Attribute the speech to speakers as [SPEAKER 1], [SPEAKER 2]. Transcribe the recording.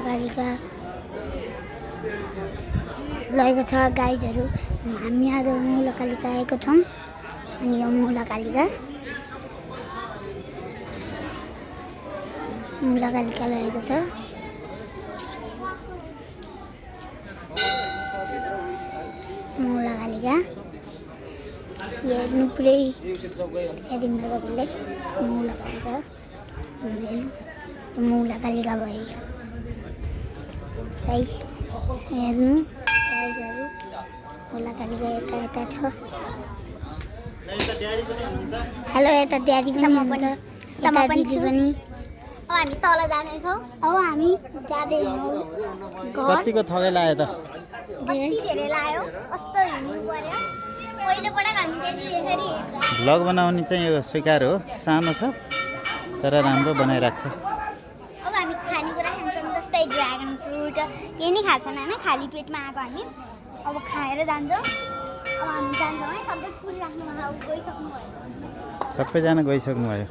[SPEAKER 1] मूलकालिका लगेको छ गाइजहरू। हामी आज मूलकालिका आएको छौँ अनि यो मूलकालिका लगेको छ। मूलकालिका हेर्नु पुरै हेरिदिनु तपाईँले मूलकालिका भयो है हेर्नु गाइजहरू। मूलकालिका यता छ। हेलो यता ड्याडी पनि हुनुहुन्छ यता दिदी पनि।
[SPEAKER 2] अब हामी तल जानेछौँ।
[SPEAKER 1] अब हामी जाँदैछौँ घर।
[SPEAKER 3] कतिको थकै लाग्यो त?
[SPEAKER 2] कति धेरै लाग्यो, कस्तो हिँड्नु पर्यो। पहिलोपटक हामी त्यसरी
[SPEAKER 3] भ्लग बनाउने चाहिँ यो स्वीकार हो, सानो छ तर राम्रो बनाइराख्छ।
[SPEAKER 2] अब हामी खानेकुरा खान्छौँ जस्तै ड्रागन फ्रुट केही नै खाएको छैन होइन, खाली पेटमा आएको हामी। अब खाएर जान्छौँ। अब हामी जान्छौँ है, सबै पुरिराख्नु गइसक्नु भयो।
[SPEAKER 3] सबैजना गइसक्नु भयो।